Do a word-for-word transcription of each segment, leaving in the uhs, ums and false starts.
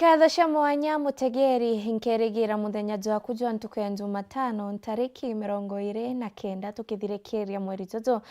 Nkatho cia mwanya, mutegeri, nkerigira muthenya jwaku jwa ntuku ya Jumatano, ntariki mirongo iri na kenda, tukithirikiria mweri juju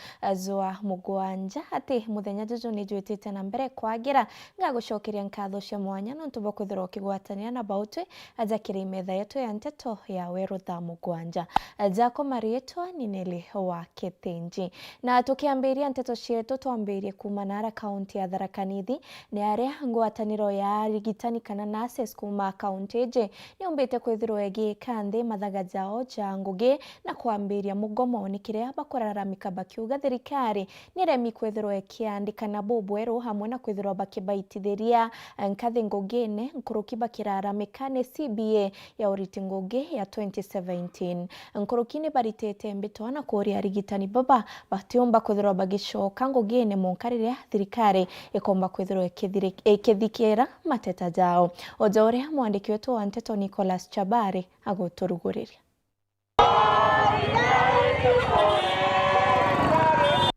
jwa mugwanja, ati muthenya juju ni jwitite na mbere kwagira. Ngagucokeria nkatho cia mwanya nontu bwa kwithirwa ukigwatanira na bautwi aja kiri imetha yetu ya nteto ya Weru thaa mugwanja. Jakwa mariitwa ni Nelly wa Kithinji. Na tukiambiria nteto cietu, twambirie kuuma nara kaunti ya Tharaka Nithi, ni aria ngwataniro ya arigitani kana nurses kuuma kaunti iji niumbite kwithirwa igiika nthi mathaga jao ja ngugi na kwambiria mugomo, ni kiria bakuraramika bakiuga thirikari niremi kwithirwa ikiandikana bubweru, hamwe na kwithirwa bakibaitithiria nkathi ngugine nkuruki bakiraramika ni C B A ya uriti ngugi ya twenty seventeen. Nkuruki ni baritite mbitwa na kuuria arigitani baba batiumba kwithirwa bagicoka ngugine mwanka riria thirikari ikomba kwithirwa ikithiri-, ikithikira mateta jao. O ja uria mwandiki wetu wa nteto Nicholas Chabari aguturuguriria.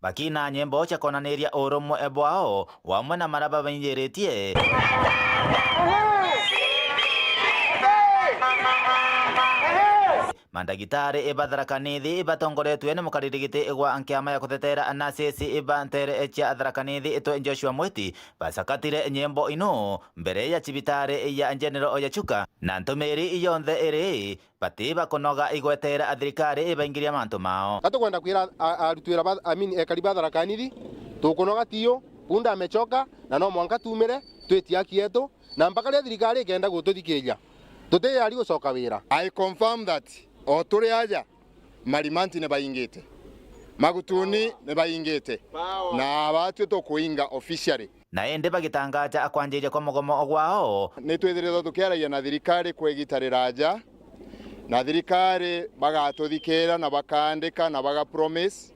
Bakina nyimbo cia kwonaniria urumwe bwao wamwe na maria babainjiritie. Mandagitari ba Tharaka Nithi batongoretue ni mukariri giti gwa nkiama ya kutetera nurses ba ntere cia Tharaka Nithi itwe Joshua Mwiti basakatire nyimbo ino mbere ya cibitari ya General ya Chuka, na ntumiri yonthe iri bati bakunoga igwetera thirikari ibaingiria mantu mao. Ka tukwenda kwira a-, arutwira ba, I mean, ekari ba Tharaka Nithi, tukunoga tiyo, punda amechoka, na no mwanka tumire, twitie haki yetu, na mpaka riria thirikari ikenda gututhikiria, tutiyari gucoka wira. I confirm that o turi aja, marimanti ni baingite, magutuni ni baingite, na batwi tukuinga officially. Na indi bagitangaja kwanjiria kwa mugomo gwao. Ni twithiritwe tukiaragia na thirikari kwa igita riraja, na thirikari bagatuthikira na bakaandika na baga promise,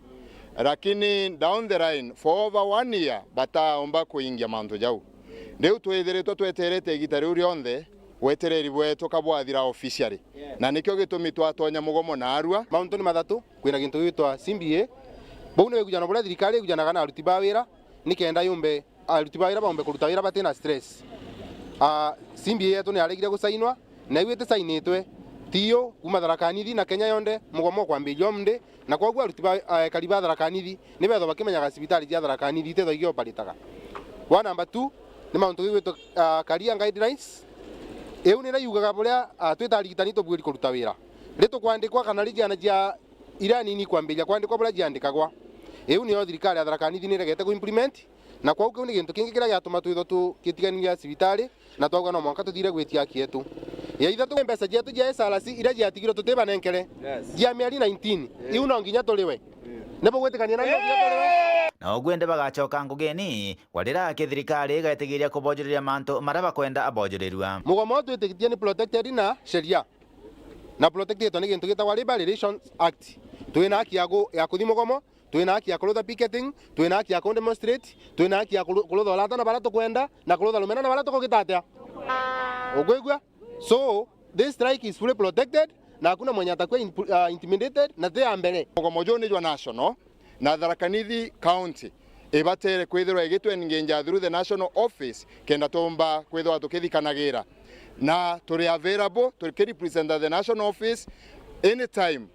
lakini down the line for over one year bataumba kuingia mantu jau. Riu twithiritwe tweterete igita riu rionthe, wetereri bwetu ka bwathira officially. Na nikio gitumi twatonya mugomo narua. Mauntu ni mathatu, kwina gintu gigwitwa C B A. Bau ni wigujano buria thirikari igujanaga na aruti ba wira, nikenda yumbe aruti ba wira baumbe kuruta wira batina stress. Ah, C B A yetu ni yaregire gusainwa, na iu itisainitwe, tiyo kuma Tharaka Nithi na Kenya yonthe, mugomo ukwambiria o Monday, na kwoguo aruti ba, ah, ekari ba Tharaka Nithi ni bethwa bakimenyaga cibitari cia Tharaka Nithi itethwa igioparitaga. Wa number two, ni mauntu gigwitwa, ah, career guidelines. Iu niria yugaga buria, ah, twita arigitani tubwiri kuruta wira. Ri tukwandikwa kana ri ciana cia iria nini kwambiria kwandikwa buria ciandikagwa. Iu niyo thirikari ya Tharaka Nithi niregete ku implement, na kwou kiu ni gintu kingi kiria giatuma twithwa tukitiganiria cibitari, na twauga no mwanka tuthire gwitia haki yetu. Ya ithatu, mbeca cietu cia S R C iria ciatigirwe tutibanenkere, yes, cia mieri nineteen, yes, iu no nginya turiwe. Yes. Ni bugwitikania na no nginya turiwe? Na uguo indi bagacoka ngugini, gwarira aki thirikari igetigiria kubojureria mantu maria bakwenda abojurirua. Mugomo twitikitie ni protected na sheria. Na protected ni gintu gitagwa Labour Relations Act. Twina haki ya gu-, ya kuthi mugomo, twina haki ya kurutha picketing, twina haki ya ku demonstrate, twina haki ya kuru-, kurutha urata na baria tukwenda, na kurutha rumena na baria tukugita atia. Ukwigua? So, this strike is fully protected, na hakuna mwenye atakuwa in-, uh, intimidated, na ti ya mbere. Mugomo juu ni jwa national, na Tharaka Nithi County ibatere kwithirwa igitwenginja through the national office, kenda tuumba kwithirwa tukithikanagira. Na turi available, tukirepresenta the national office anytime,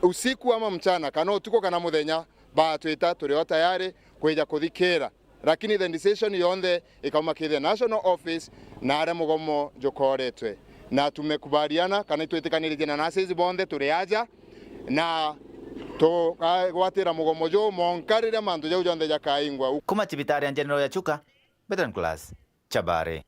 usiku ama mchana, kana utuku kana muthenya, batwita, turi o tayari kwija kuthikira. Lakini the decision yonthe ikauma ki the national office, na aria mugomo jukoretwe. Na tumekubaliana kana itwitikanirie na nurses bonthe turi aja, na tukagwatira mugomo juu mwanka riria mantu jau jonthe jakaingwa. Kuma cibitari ya General ya Chuka, Veteran Class, Chabari.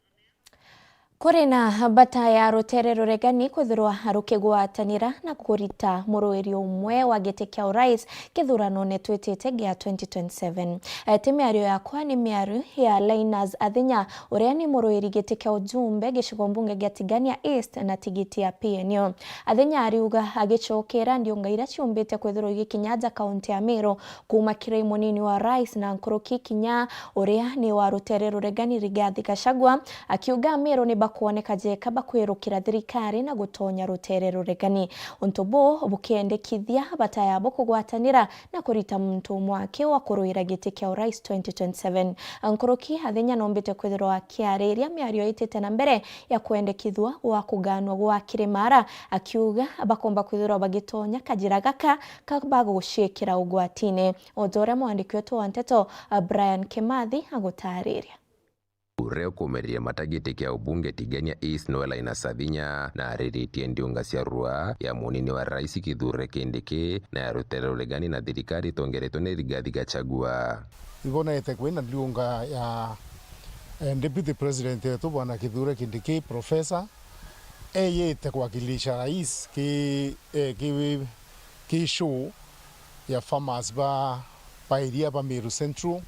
Kuri na bata ya rutere ruregani kwithirwa rukigwatanira na kurita muruiri umwe wa giti kia urais kithuranone twitite gia twenty twenty-seven. Eh, ti miario yakwa, ni miario ya Linus Athinya, uria ni muruiri giti kia ujumbe gicigo mbunge gia Tigania East na tigiti ya P N U. Athinya ariuga agicokera ndiunga iria ciumbite kwithirwa igikinya aja kaunti ya Meru, kuma kiri munini wa rais na nkuruki kinya uria ni wa rutere ruregani Rigathi Gachagua, akiuga Meru ni ba-, kwoneka jeka bakwirukira thirikari na gutonya rutere ruregani. Untu buu bukendekithia bata yabo kugwatanira na kurita muntu umwe aki wa kuruira giti kia urais twenty twenty-seven. Nkuruki, Athenya noombite kwithirwa akiariria miario itite na mbere ya kwendekithua gwa kuganwa gwa Kirimara, akiuga bakomba kwithirwa bagitonya kajira gaka ka baguciikira ugwatine. O ta uria mwandiki wetu wa nteto, Brian Kimathi agutaariria. Uria ukumereria mata giti kia ubunge Tigania East niwe Linus Athinya, na ariritie ndiunga cia rua ya munini wa rais Kithure Kindiki na ya rutere ruregani na thirikari itongeretwe ni Rigathi Gachagua. Ibonete kwina ndiunga ya, eh, Deputy President wetu Bwana Kithure Kindiki, Professor, eyite kwakilisha rais ki, eh, ki, ki show ya farmers ba, ba area ba Meru Central,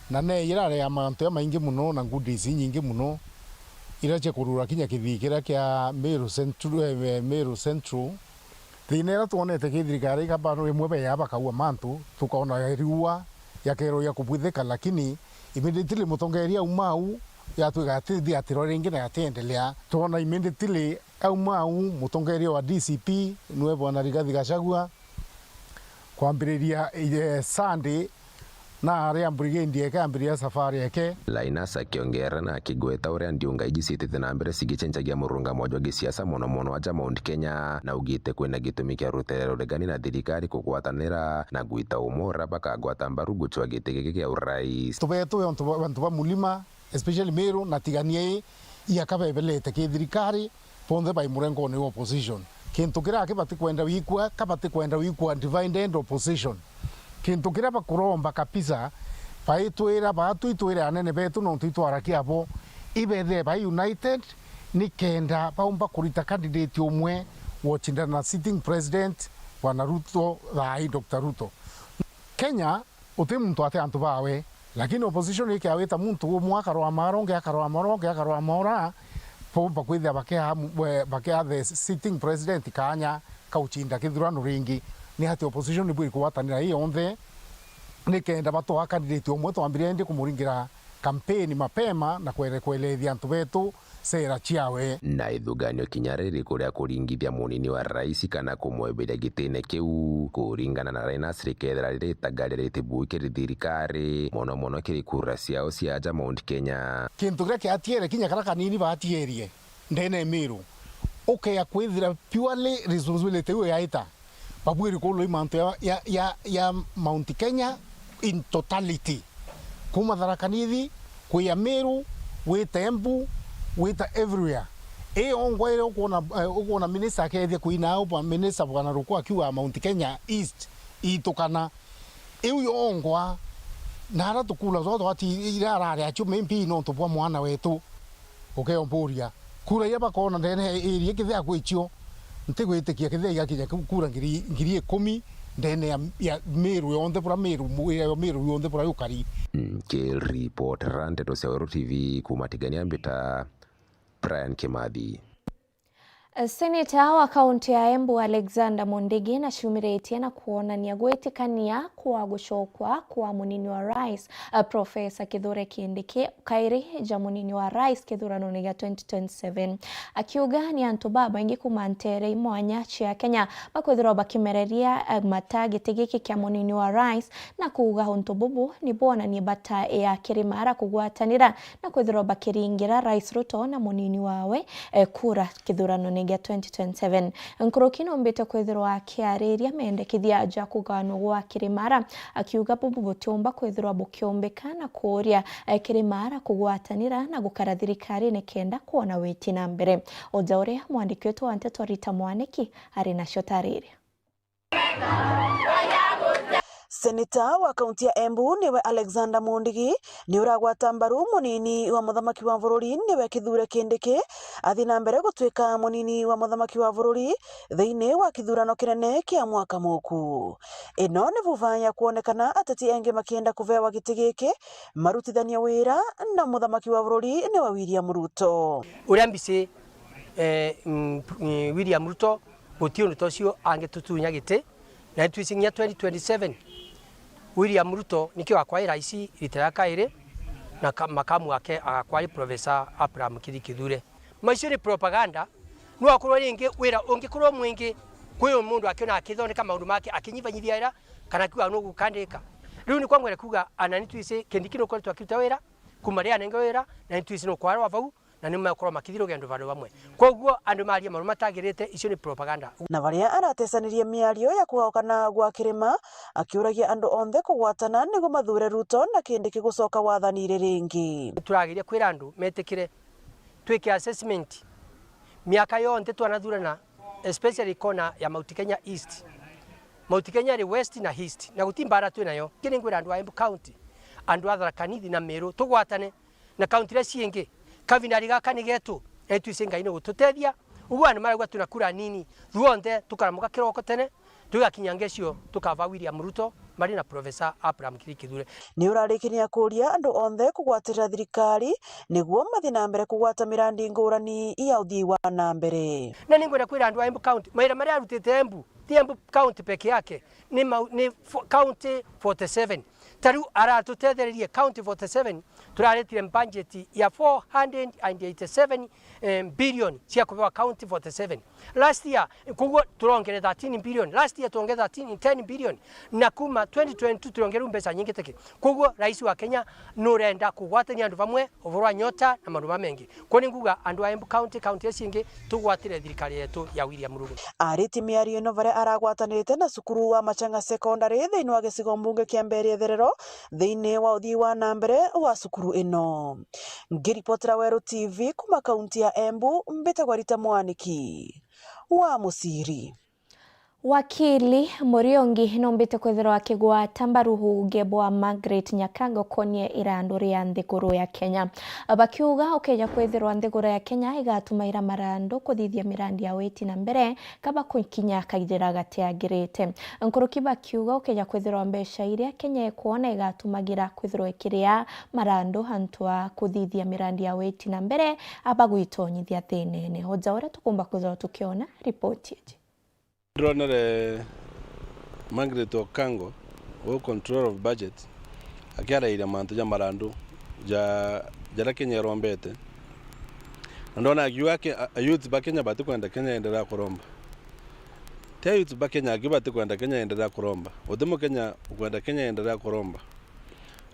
na ne irarea mantu jamaingi mono na goodies inyingi mono iria cia kurura kinya kithii kiria kia Meru Central, eh, Meru Central. Thina iria twonete ki thirikari ikaba imwe beya bakaua mantu, tukaona riua yakerwa ya kubwithika, lakini immediately mutongeria auma au, yatwika ati thiatirwa ringi na yatiendelea. Twona immediately auma au, mutongeria wa D C P niwe Bwana Rigathi Gachagua, kwambiriria, eh, Sunday, na aria brigade yake ambiriria safari yake. Linus akiongera na akigweta uria ndiunga iji ciitite na mbere cigicenjagia murungamo jwa gisiasa, mono mono aja Mount Kenya, na augite kwina gitumi kia rutere ruregani na thirikari kugwatanira na gwita umwe uria bakagwata mbaru gucwa giti giki kia urais. Tubetu antu ba, antu ba mulima, especially Meru na Tigania ii, iaka bebelete ki thirikari, bonthe bai murengone wa opposition. Kintu kiria aki batikwenda wikua, ka batikwenda wikua divided opposition. Kintu kiria bakuromba kabisa, baitwira baatu itwire anene betu nontu itwarakia abo, ibethire bai united, nikenda baumba kurita candidate umwe wa uchindana na sitting president, Bwana Ruto, thaa ii Doctor Ruto. Kenya, uti muntu ati antu bawe, lakini opposition ikiawita muntu umwe akarwa mara, ungi akarwa mara, ungi akarwa mara, baumba kwithia bakea mu-, we-, bakea the sitting president kanya ka uchinda kithurano ringi. Ni ati opposition nibwiri kugwatanira ii yonthe, nikenda batwaa candidate umwe twambiria indi kumuringira campaign mapema na kwere-, kwelethia antu betu sera ciawe. Na ithuganio kinya ririku ria kuringithia munini wa rais kana kumweberia gitine kiu, kuringana na Linus, rikethira riri itaga ria ritibuikiri thirikari, mono mono kiri kura ciao cia aja Mount Kenya. Kintu kiria kiatiere kinya karia kanini baatierie ndene ya Meru, ukea kwithira purely responsibility iu yaita, babwiri kuulwa i mantu ya, ya, ya, ya Mount Kenya in totality. Kuuma Tharaka Nithi, kwija Meru, gwita Embu, gwita everywhere. Ii yongwa iria ukwona, eh, ukwona minister akethia kwina au, bwa-, minister Bwana Ruku akiuga Mount Kenya East iitukana. Iu yongwa, na aria tukura twao twati iria arari acio maybe nontu bwa mwana wetu. Ukeomburia, kura iria bakoona ndene ya area kethia kwicio, ntigwitikia kethia igakinya ku-, kura ngiri, ngiri ikumi ndene ya, ya Meru yonthe bura Meru, mu-, ya Meru yonthe bura yukari. Nkiripotera ndeto cia Weru T V kuuma Tigania, mbita Brian Kimathi. Seneta wa kaunti ya Embu Alexander Mundigi nacumiritie na kwonania gwitikania kwa gucokwa kwa munini wa rais, eh, Professor Kithure Kindiki, kairi ja munini wa rais kithuranone gia twenty twenty-seven. Akiuga ni antu babaingi kuuma nteere imwanya cia Kenya bakwithirwa bakimereria, eh, mata giti giki kia munini wa rais, na kuuga untu bubu ni bwonanie bata ya Kirimara kugwatanira na kwithirwa bakiringira Rais Ruto na munini wawe, eh, kura kithuranone gia twenty twenty-seven. Nkuruki numbite kwithirwa akiariria mendekithia ja kuganwa gwa Kirimara, akiuga bubu butiumba kwithirwa bukiumbika na kuuria, eh, Kirimara kugwatanira na gukara thirikarine kenda kwona witi na mbere. O ja uria mwandiki wetu wa nteto Rita Mwaniki ari nacio tariria. Seneta wa kaunti ya Embu niwe Alexander Mundigi ni uragwata mbaru munini wa muthamaki wa bururi niwe Kithure Kindiki athi na mbere gutwika munini wa muthamaki wa bururi thiini wa kithurano kinene kia mwaka muku. Ino ni vuva ya kwonekana ateti engi makienda kuvewa giti giki marutithanie wira na muthamaki wa bururi niwe William Ruto. Uria mbici, eh, mm, mm, William Ruto guti undu ta ucio angitutunya giti, na nitwiciria twenty twenty-seven William Ruto nikio akwa rais rita ria kairi, Na ka-, makamu wake agakorwo ari Professor Abraham Kithure Kithure. Maicio ni propaganda, no akorwo ringi wira ungikorwo mwingi, kwi mundu akiona akithondeka maundu make, akinyivanyithia wira, kana akiuga nugukandika. Riu nikwa ngwenda kuuga, ana ni twisi Kindiki nukoretwo akiruta wira, kuma riria anenge wira, na ni twisi nukwara wa vau, na ni mekorwo makithira rugendo vandu vamwe. Koguo andu maria maundu matagirite, icio ni propaganda. Na varia aratesanirie miario ya kugaukana gwa kirima, akiuragia andu onthe kugwatana niguo mathure Ruto na Kindiki gucoka wathani ri ringi. Turageria kwira andu metikire twike assessment miaka yonthe twanathurana, especially kona ya Mount Kenya East. Mount Kenya ri West na East, na guti mbara twi nayo. Kiri ngwira andu a Embu County, andu a Tharaka Nithi na Meru, tugwatane na kaunti iria ciingi. Kavinda gaka ni getu, na itwisi Ngai ni gututethia. Uguo andu maraigua twina kura nini, ruonthe tukaramuka kiroko tene, tugakinya ngecio tukava William Ruto mari na Professor Abraham Kithure Kithure. Ni urarikiria kuria andu onthe kugwatirira thirikari niguo mathi na mbere kugwata mirandi ngurani ya uthii wa na mbere. Na ni ngwenda kwira andu a Embu County, mawira maria arutite Embu, ti Embu County peke yake, ni mau-, ni fo-, county forty seven. Ta riu aratutethererie county forty seven, turaretire budget ya four hundred and eighty seven, eh, billion cia kubewa county forty seven. Last year, koguo turongere thirteen billion. Last year turongere thirteen, ten billion. Na kuma twenty twenty-two turongere mbeca nyingi tiki. Koguo rais wa Kenya nurenda kugwatania andu vamwe uvoro wa nyota na maundu mamengi. Kwou ni nguga andu a Embu County, county iria ciingi, tugwatire thirikari yetu ya William Ruto. Aritie miario ino varia aragwatanirite na cukuru wa Machang'a Secondary thiini wa gicigo mbunge kia Mbeere Itherero, thiini wa uthii wa na mbere wa cukuru ino. Ngiripotera Weru T V kuma kaunti ya Embu, mbitagwa Rita Mwaniki wa Muciri. Wakili Muriungi numbite kwithirwa akigwata mbaru uuge bwa Margaret Nyakango konie irandu ria nthiguru ya Kenya, bakiuga ukeja kwithirwa nthiguru ya Kenya igatumaira marandu kuthithia mirandi ya witi na mbere, kaba kukinya kairira gatiagirite. Nkuruki bakiuga ukeja kwithirwa mbeca iria Kenya ikwona igatumagira kwithirwa ikiria marandu antu a kuthithia mirandi ya witi na mbere, aba gwitonyithia thinene. Oja uria tukumba kwithirwa tukiona ripoti iji. Ndronere Margaret Okango, u controller of budget, akiarairia mantu ja marandu ja, jaria Kenya irombete. Na ndona akiuga ake-, a, a youth ba Kenya batikwenda Kenya iendelee kuromba. Ti a youth ba Kenya akiuga batikwenda Kenya iendelee kuromba. Guti Mukenya ukwenda Kenya iendelee kuromba.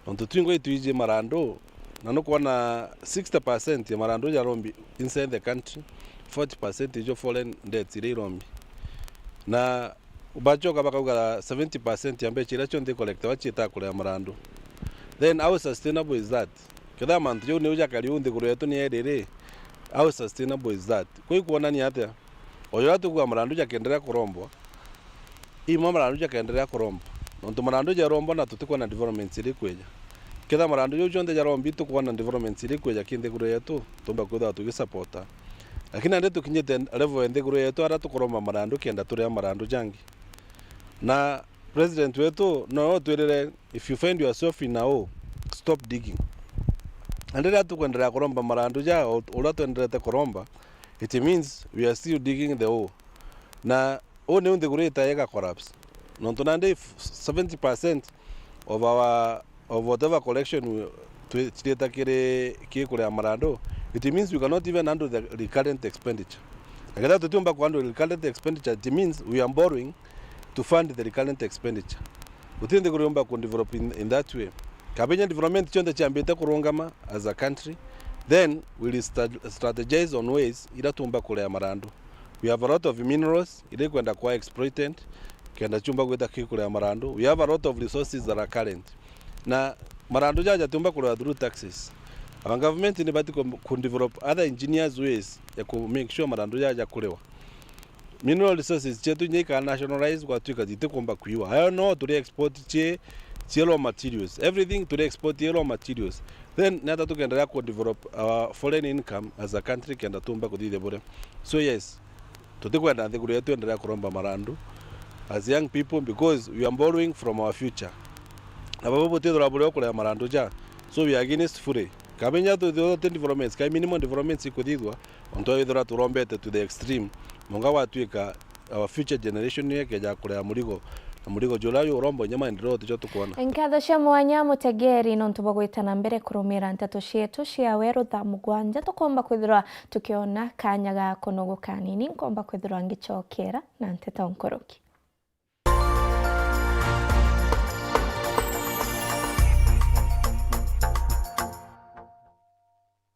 Nontu twingwa itwiji marandu, na nukwona sixty percent ya marandu jarombi inside the country, forty percent ijo foreign debts iria irombi. Na bachoka bakauga seventy percent ya mbeca iria cionthe icollectwa ciitaa kuria marandu. Then how sustainable is that? Kethira mantu jau niu jakari uu nthiguru yetu ni eri ri, how sustainable is that? Kwi kwonania atia? O juria tukuuga marandu jakenderea kurombwa, imwe marandu jakenderea kurombwa. Nontu marandu jarombwa na tutikwona developments iria ikwija. Kethira marandu jau jonthe jarombi tukwona developments iria ikwija ki nthiguru yetu, tuumba kwithirwa tugisupporta. Lakini nandi tukinyite level ya nthiguru yetu aria tukuromba marandu kenda turia marandu jangi. Na president wetu no twirire, "If you find yourself in a hole, stop digging." Na riria tukwenderea kuromba marandu ja o uria twenderete kuromba, it means we are still digging the hole. Na uu niu nthiguru itae iga collapse. Nontu nandi if seventy percent of our, of whatever collection we, twi-, twita kiri, kiri kuria marandu, it means we cannot even handle the recurrent expenditure. Na kethira tutiumba ku handle recurrent expenditure, it means we are borrowing to fund the recurrent expenditure. Guti nthiguru yumba ku develop in, in that way. Kabinya development cionthe ciambite kurungama as a country, then we will stra-, strategize on ways iria tuumba kuria marandu. We have a lot of minerals iria ikwenda kwa exploited, kenda ciumba gwita ki kuria marandu. We have a lot of resources that are current. Na marandu jaja jatiumba kuria through taxes. Our government ni bati ku, ku develop other engineers ways ya ku make sure marandu jaja kuriwa. Mineral resources cietu inya ikaa nationalize gwatuika zitikumba kwiwa. Ayo no turi export cie, cie raw materials. Everything turi export cie raw materials. Then nata tukenderea ku develop our foreign income as a country kenda tumba kuthithia buria. So yes, tutikwenda nthiguru yetu enderea kuromba marandu as young people because we are borrowing from our future. Na baba butithira buria kuria marandu ja. So we are against fully. Kabinya tu, tu, tu developments, kai minimum developments ikuthithwa, ontu ethira turombete to the extreme, mwanka gwatuika our future generation niyo ikeja kuria murigo. Na murigo jula juromba inya maendeleo tijo tukwona. Nkatho cia mwanya, mutegeri, nontu bwa gwita na mbere kurumira nteto cietu cia weru thaa mugwanja. Tukomba kwithirwa tukiona kanya ga kunogoka anini, nkomba kwithirwa ngicokera na nteto nkuruki.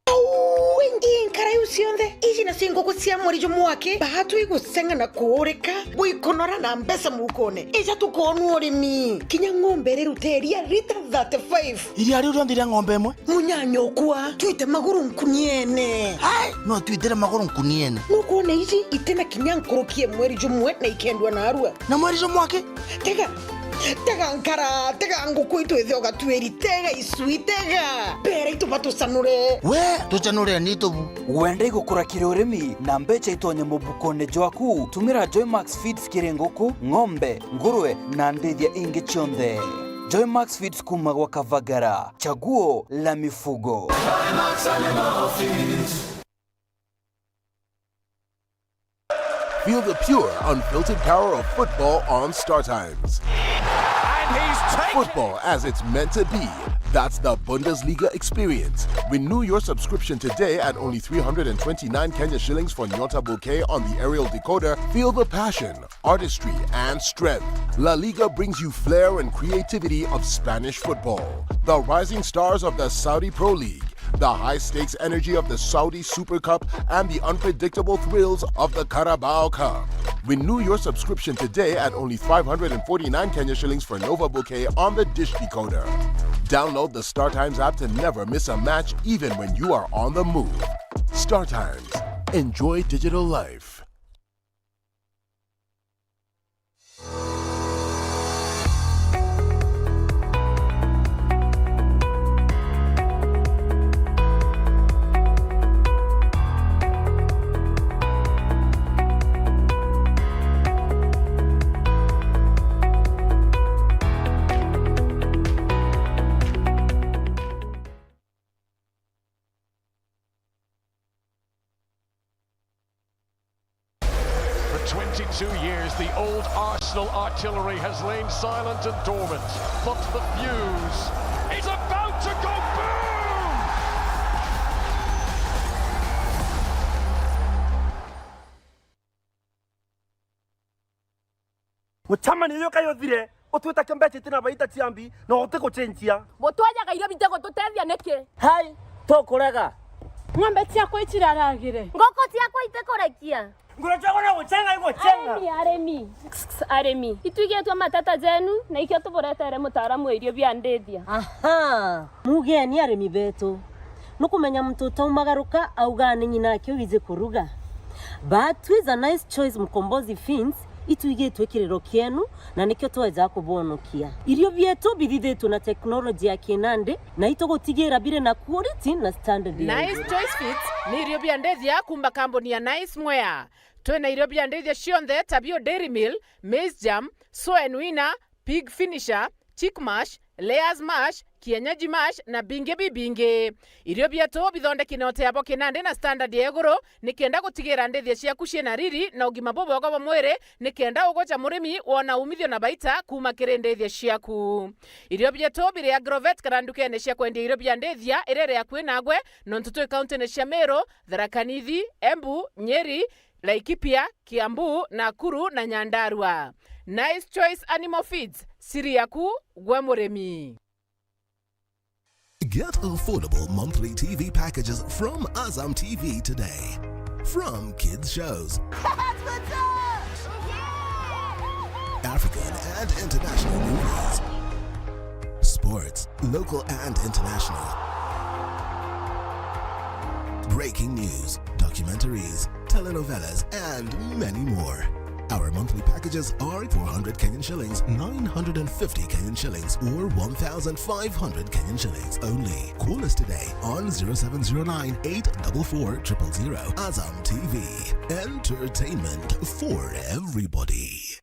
Au ingi nkara iu cionthe, iji nacio nguku cia mweri jumwe aki, baatu iguceng'a na kuurika, bwikunora na mbeca mukone. Ija tukoonua urimi. Kinya ng'ombe irirute iria rita thirty-five. Iria riu rionthe ria ng'ombe imwe? Munyanya ukwa, twite maguru nkuniene. Ai, no twitire maguru nkuniene. Nukwona iji itina kinya nkuruki ya mweri jumwe na ikendua narua. Na mweri jumwe aki? Tega, tega nkara, tega nguku itwithe ugatuiri, tega icui, tega. Mbere ituba tucanure. We, tucanure ni tubu. Wenda igukura kiri urimi na mbeca itonye mubukone jwaku? Tumira Joymax Feeds kiri nguku, ng'ombe, ngurwe na ndithia ingi cionthe. Joymax Feeds kuma gwa Kavagara, chaguo la mifugo. Feel the pure, unfiltered power of football on Star Times. And he's taken Football as it's meant to be. That's the Bundesliga experience. Renew your subscription today at only three hundred and twenty-nine Kenya shillings for Nyota Bouquet on the aerial decoder. Feel the passion, artistry, and strength. La Liga brings you flair and creativity of Spanish football. The rising stars of the Saudi Pro League, the high-stakes energy of the Saudi Super Cup, and the unpredictable thrills of the Carabao Cup. Renew your subscription today at only five hundred and forty-nine Kenya shillings for Nova Bouquet on the dish decoder. Download the Star Times app to never miss a match, even when you are on the move. Star Times. Enjoy digital life. For twenty-two years, the old Arsenal artillery has lain silent and dormant, but the fuse is about to go boom! Mucemanio uyu kai uthire, utwita kio mbeca itina baita ciambi, na utigucenjia. Butwajaga irio bitigututeethia niki? Hai, tukurega. Ng'ombe ciakwa iciraragire. Nguku ciakwa itikurekia. Nguru ciakwa no gucenga igucenga. Arimi, arimi. Arimi. Itwigitwe matata jenu, na ikio tuburetere mutaaramu wa irio bia ndithia. Aha. Mugeni arimi betu. Nukumenya muntu utaumagaruka augaa ni ng'ina ake wiji kuruga. But with a Nice Choice Mkombozi Feeds, itwigitwe kiriro kienu, na nikio tweja kubonokia. Irio bietu bithithitwe na teknoloji ya kinandi, na itugutigira biri na quality na standard ya Nice iguru. Choice Feeds ni irio bia ndithia kuma kambuni ya Nice Mwea. Twina irio bia ndithia cionthe ta bio Dairy Meal, Maize Germ, Soen Winner, Pig Finisher, Chick Mash, Layers Mash, Kienyeji Mash na bingi bibingi. Irio bietu bithondeki na uteabo kinandi na standard ya iguru, nikenda gutigira ndithia ciaku ciina riri na ugima bubwega bwa mwiri, nikenda ugoca murimi wona umithio na baita kuma kiri ndithia ciaku. Irio bietu biri Agrovet kana ndukene cia kwendia irio bia ndithia iria iri akui nagwe, nontu twi kauntine cia Meru, Tharaka Nithi, Embu, Nyeri, Laikipia, Kiambu, Nakuru na Nyandarua. Nice Choice Animal Feeds, siri yaku gwe murimi. Get affordable monthly T V packages from Azam T V today. From kids shows, African and international movies, sports, local and international, breaking news, documentaries, telenovelas, and many more. Our monthly packages are four hundred Kenyan shillings, nine hundred and fifty Kenyan shillings, or one thousand five hundred Kenyan shillings only. Call us today on zero seven zero nine, eight four four, triple zero. Azam T V. Entertainment for everybody.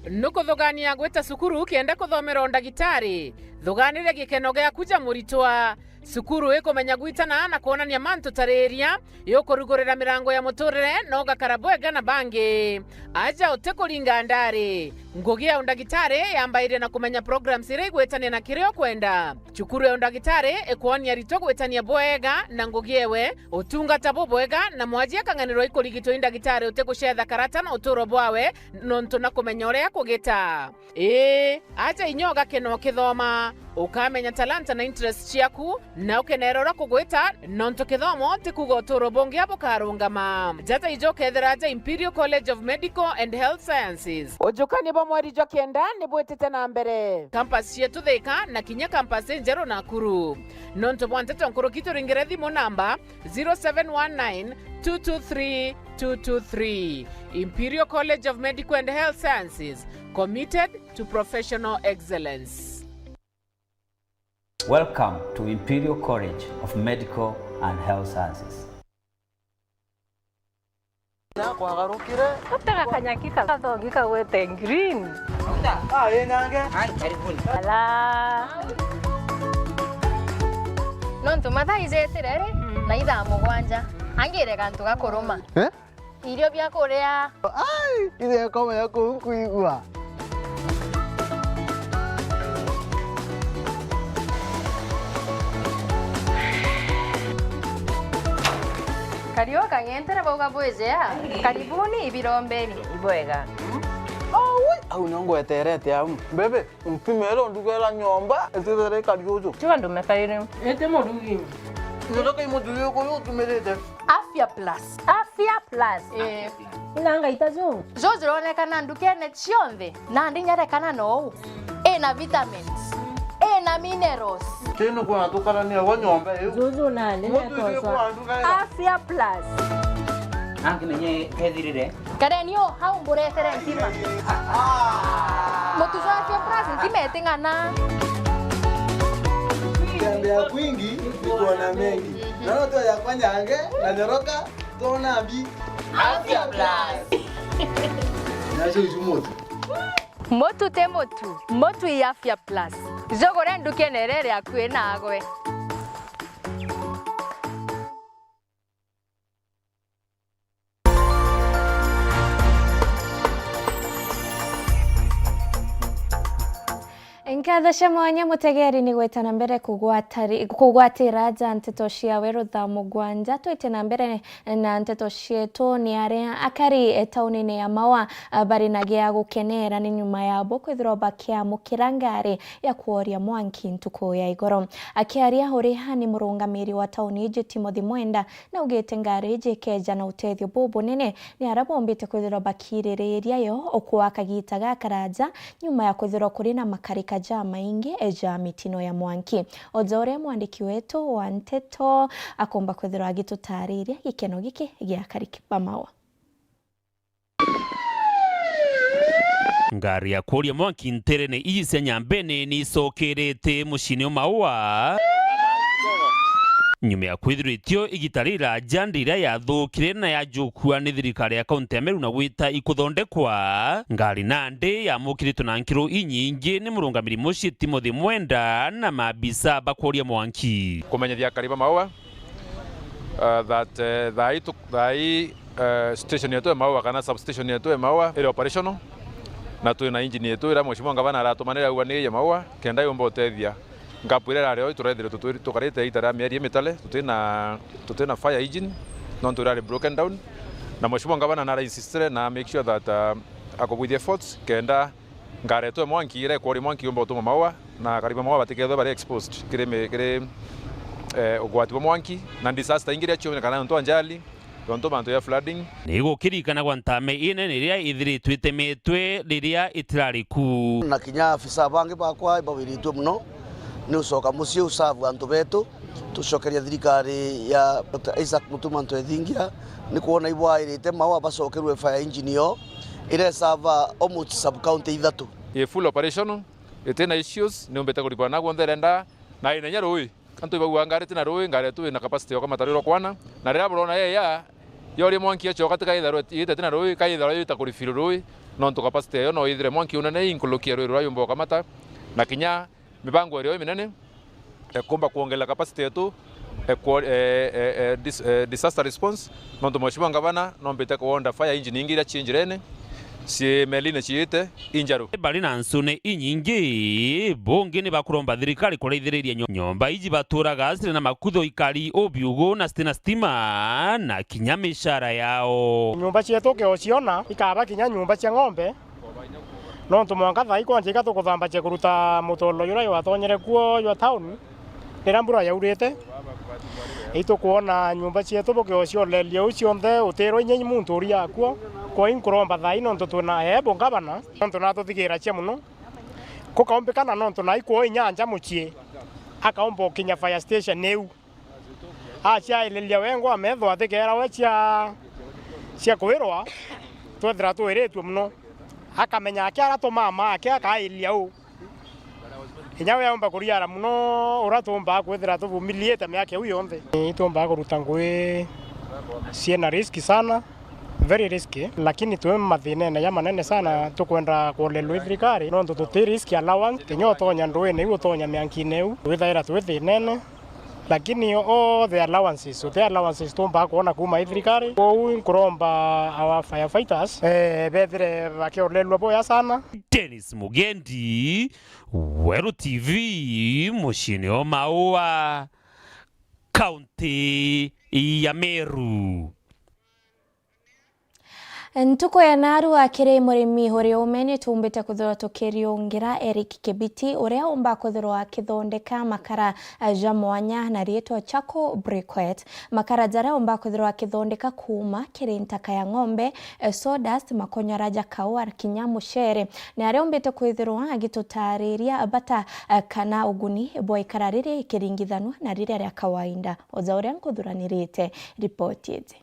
Nukuthugania gwita cukuru kenda kuthomera undagitari? Thuganire gikeno giaku ja muritwa. Cukuru ikumenya gwitana na kwonania mantu ta riria, yukurugurira mirango ya muturire na ugakara bwega na bangi. Aja utikuringa ndari. Ngugi ya undagitari yambairie na kumenya programs iria igwitania na kiria ukwenda. Cukuru ya undagitari ikwonia aritwa gwitania bwega na ngugi ewe, utungata bubwega, na mwaji akang'anirwa ikurigitwa i ndagitari utigucetha karata na uturo bwawe, nontu na kumenya uria akugita. Ii, aja inya ugakena ukithoma, ukamenya talanta na interest ciaku, na ukenera uria kugwita, nontu kithomo ti kuuga uturo bungi bukarungama. Jata ijo ukethira aja Imperial College of Medical and Health Sciences. Ujukani bwa mweri jwa kenda ni bwitite na mbere. Campus cietu Thika na kinya campus injeru Nakuru. Nontu bwa nteto nkuruki turingire thimu namba zero seven one nine two two three two two three. Imperial College of Medical and Health Sciences, committed to professional excellence. Welcome to Imperial College of Medical and Health Sciences. Nakwagarukire. Utega kanyaki kathongi kagwete green. Ah, ii nange. Ai, karibuni. Ala. Nontu mathaa ijetire ri, na ithaa mugwanja. Angire gantu gakuruma. Eh? Irio bia kuria. Ai, ithe akomenya kuu nkwigua. Kariu kang'entere bauga bwijea. Karibuni ibirombeni. Ibwega. Aui, au nio ngweterete au. Mbebe, mpimere ndugera nyomba, itithire ikari uju. Tiga ndume kairi. Iti murugi. Nyonoka imuthuri uyu utumirite. Afya Plus. Afya Plus. Eh. Ina ngaita ju. Ju jironekana ndukene cionthe, nandi nyarekana nou. Ina vitamins. Ina minerals. Tino kwa tukarania gwa nyomba iu. Juju nani. Muthuri uyu kwa nduga. Afya Plus. Angi menye kethirire. Kareni o hau mburetere ntima. Mutu jwa Afya Plus ntima iting'ana. Kutembea kwingi ni kuona mengi. Naona tu yakwa nyange na nyoroka, tuona mbi. Afya Plus. Nacio icu mutu. Mutu ti mutu, mutu i Afya Plus. Jugure ndukene iria iri akui nagwe. Nkatho cia mwanya mutegeri ni gwita na mbere kugwatari-, kugwatira aja nteto ciawe rutha mugwanja. Twite na mbere na nteto cietu ni aria akari e taunine ya Maua, a, bari na gia gukenera ni nyuma yabo kwithirwa bakiamukira ngari ya kworia mwanki ntuku ya igoro. Akiaria uriha ni murungamiri wa tauni iji Timothy Mwenda, naugite ngari iji ikeja na utethio bubunene ni aria bombite kwithirwa bakiririria yo o kwa kagita gakaraja nyuma ya kwithirwa kuri na makarika jamaingi ja mitino ya mwanki. O ja uria mwandiki wetu wa nteto akomba kwithirwa agitutariria gikeno giki gia akari ba Maua. Ngari ya kworia mwanki nterene iji cia Nyambene ni icokerete muciini o Maua. Nyuma ya kwithirwa itio igita riraja ndi iria yathukire na yajukua ni thirikari ya kaunti ya Meru na gwita ikuthondekwa, ngari nandi yamukiritwe na nkiro inyingi ni murungamiri mucii Timothy Mwenda na maabisa ba kworia mwanki. Kumenyithia akari ba Maua, uh, that, uh, thaa ii tu-, thaa ii, uh, station yetu ya Maua kana substation yetu ya Maua iri operational, na twi na engine yetu iria Mheshimiwa Ngavana aratumanire augwa ni ya Maua kenda yumba utethia. Gap iria irari o iturethire tutwiri-, tukarite ita ria mieri imitare tutina, tutina fire engine, nontu irari broken down, na Mheshimiwa Ngavana nara insistire na make sure that, uh, akubwithia efforts kenda ngari yetu ya mwanki iria ikworia mwanki yumba gutuma Maua, na akari ba Maua batikethwe bari exposed kiri mi-, kiri, eh, ugwati bwa mwanki na disaster ingi iria cionekana nontu ajali, nontu mantu ya flooding. Ni gukirikanagwa ntame inene iria ithiritwe itemetwe riria itirari ku. Na kinya afisa bangi bakwa ibawiritue mono ni ucoka mucii usavu antu betu. Tucokeria thirikari ya Doctor Isaac Mutuma Ntwethingia ni kwona ibwairite Maua bacokerue fire engine yo iria isava almost sub county ithatu. I full operational, itina issues, ni umbite kuripwa na guonthe irenda, na inenya rui. Antu ibagua ngari itina rui, ngari yetu ina capacity ya ukamata rwiro kwana, na riria burona yeya, yoria mwanki yacoka, tikaithirwa ite tina rui, kaithirwa yita kurifill rui, nontu capacity yayo no ithire mwanki unene inkulukia rui ruria yumba ukamata, na kinya mibango irio iminene, E, kuumba kwongerera capacity yetu, e, kwa, e, e, e, dis-, e, disaster response, nontu Mheshimiwa Ngavana nombite kuonda fire engine ingi iria cii njirene, cii meline ciite injaru. Bari na ncune inyingi, bungi ni bakuromba thirikari kuraithiriria nyo-, nyomba iji baturaga ciri na makutho, ikari, ubiugu na citi na stima na kinya micara yao. Nyomba cietu ukiociona ikaba kinya nyomba cia ng'ombe, nontu mwanka thaa ii kwanja iga tukuthambagia kuruta mutolo juria jwatonyere kuo jwa town riria mbura yaurite. Itukwona nyomba cietu bukiocia ulelia uu cionthe utirwa inya muntu uria akuo. Kwou nkuromba thaa ii nontu twina eebo ngavana, nontu natuthigira cia mono. Kukaumbikana nontu nai kwoo inya nja mucii akaumba ukinya fire station iu. Aciairiria wengwa metho atikerawe cia, cia kwirwa, twethira twiritue mono. Akamenya aki ara tumama aki akairiria uu. Inya we aumba kuriara mono uria tuumbaa kwithira tuvumiliite miaka iu yonthe. Ituumbaa kuruta ngui ciina risk sana, very risky, lakini twi mathinene ja manene sana, tukwenda kuolelwa i thirikari, nontu tuti risk allowance, kinya utonya nduine iu, utonya miankine iu, twithaira twi thinene. Lakini all the allowances, the allowances tuumbaa kwona kuuma i thirikari. Kwou nkuromba our firefighters, eh, bethire bakiorelua boya sana. Dennis Mugendi, Weru T V, muciini o Maua, kaunti ya Meru. Ntuku ya narua kiri murimi uri ume ni tuumbite kwithirwa tukiriungira Eric Kibiti, uria umba kwithirwa akithondeka makara ja mwanya na riitwa charcoal briquette. Makara jaria umba kwithirwa akithondeka kuuma kiri ntaka ya ng'ombe, sawdust, makonyora ja kaua kinya mucere. Ni aria umbite kwithirwa agitutariria bata kana uguni bwa ikara riri ikiringithanua na riria ria kawaida. Oja uria nkuthuranirite ripoti iji.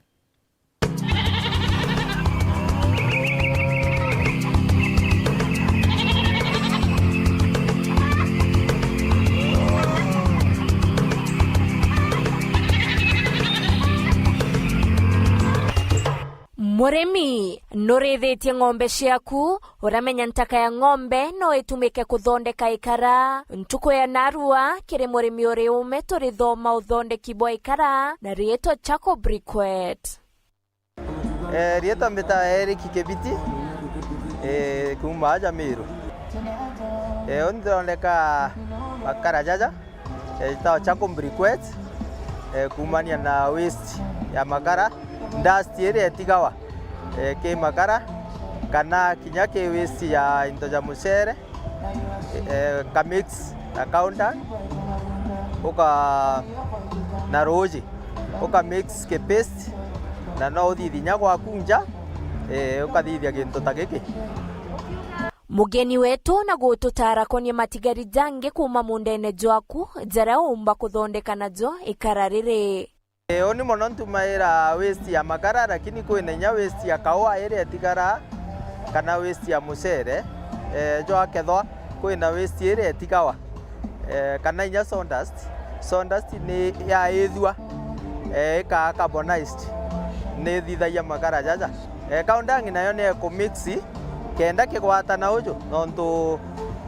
Murimi, nurithitie ng'ombe ciaku? Uramenya ntaka ya ng'ombe no itumike kuthondeka ikara. Ntuku ya narua kiri murimi uri ume turithoma uthondeki bwa ikara na riitwa charcoal briquette. Eh, riitwa mbita Eric Kibiti, eh, kuuma aja Meru. Eh, uni ndithondeka makara jaja, eh, jitagwa charcoal briquette, eh, kuumania na waste ya makara, dust iria itigawa, eh, ki makara, kana kinya ki waste ya into ja mucere, eh, ka mix na kaunda, uka na ruuji, uka mix ki paste, na no uthithia inya gwaku nja, eh, ukathithia gintu ta giki. Mugeni wetu na gututaara konie matigari jangi kuuma mundene jwaku, jaria uumba kuthondeka najo ikara riri. Ii, uni mono ntumaira waste ya makara, lakini kwina inya waste ya kaua iria itigara, kana waste ya mucere, eh, jwakethwa kwina waste iria itigawa, eh, kana inya sawdust. Sawdust ni yaithua, eh, ikaa carbonized, ni ithithagia makara jaja. Eh, kaundangi nayo ni ekumix, kenda kigwatana uju, nontu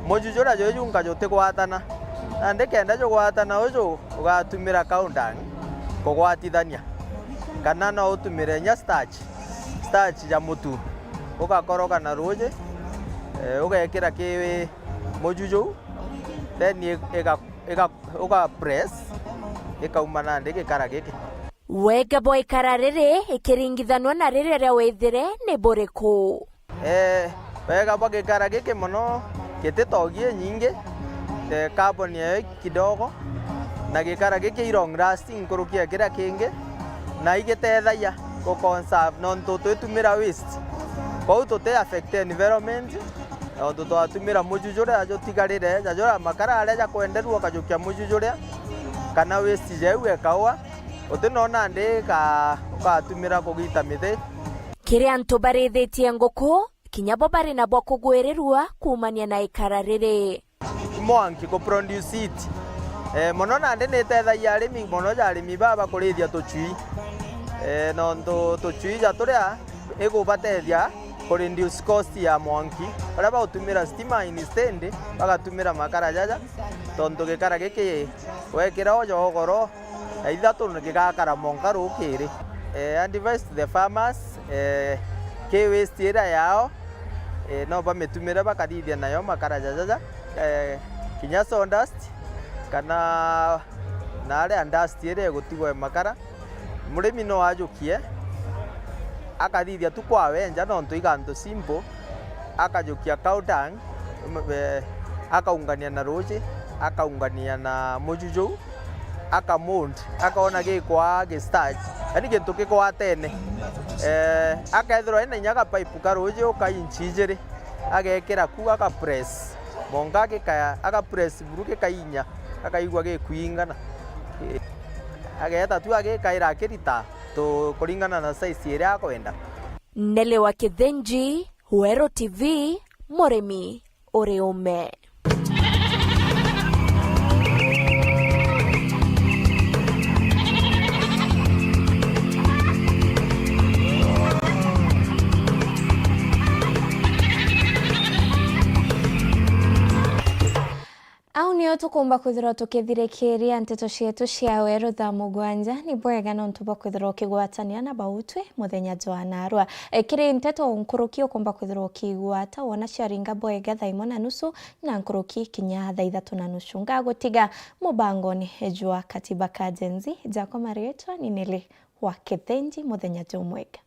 muju juria jwi junka jutigwatana. Nandi kenda jugwatana uju, ugatumira kaundang kugwatithania, kana no utumire inya starch, starch ja mutu, ugakoroga na ruuji, eh, ugekira ki muju juu, then i-, iga-, iga-, uga press, ikauma nandi gikara giki. Wega bwa ikara riri ikiringithanwa na riria ria withire ni buriku? Eh, wega bwa gikara giki mono, gititogie nyingi, eh, carbon yayo kidogo, na gikara giki i long lasting nkuruki ya kiria kingi, na igitethagia ku conserve nontu twitumira waste. Kwou tuti affect environment, nontu twatumira muju juria jutigarire, ja juria makara aria jakwenderua ukajukia muju juria, kana waste jau ekaua. Uti no nandi ka-, ukatumira kugita mithi. Kiri antu barithitie nguku, kinya bo bari na bwa kugwirirua kuumania na ikara riri. Mwanki ku produce it. Eh, mono nandi ni itethagia arimi, mono ja arimi baba kurithia tucui. Eh, nontu tucui ja turia igubatethia Ku reduce cost ya mwanki, baria bagutumira stima instead bagatumira makara jaja, tontu gikara giki wekira oja ugoro, ya ithatu gigakara mwanka rukiri. Eh, advice to the farmers, eh, ki waste iria yao, eh, no bamitumire bakathithia nayo makara jajaja, eh, kinya sawdust, kana na aria dust iria igutigwa ya makara. Murimi no ajukie, akathithia tu kwawe nja, nontu igantu simple, akajukia cow dung, m-, eh, akaungania na ruji, akaungania na muju juu, akamould, akaona gikwaa gi-starch, yani gintu gikwatene. Eh, akethirwa ena inya ga pipe ka ruji uka inch ijiri, agekira ku, akapress. Monga agikaya, agapress buru gikainya, akaigua gikwingana. Eh, ageeta tu agikaira akirita tu kuringana na size iria akwenda. Nelly wa Kithinji, Weru T V, murimi uri ume. Au nio tukumba kwithirwa tukithirikiria nteto cietu cia weru thaa mugwanja. Ni bwega nontu bwa kwithirwa ukigwatania na bautwi muthenya jwa narua. E, kiri nteto nkuruki ukumba kwithirwa ukigwata wona ciaringa bwega thaa imwe na nusu na nkuruki kinya thaa ithatu na nusu. Ngagutiga mubangoni jwa Katiba ka Gen Z. Jakwa marietwa ni Nelly wa Kithinji, muthenya jumwega.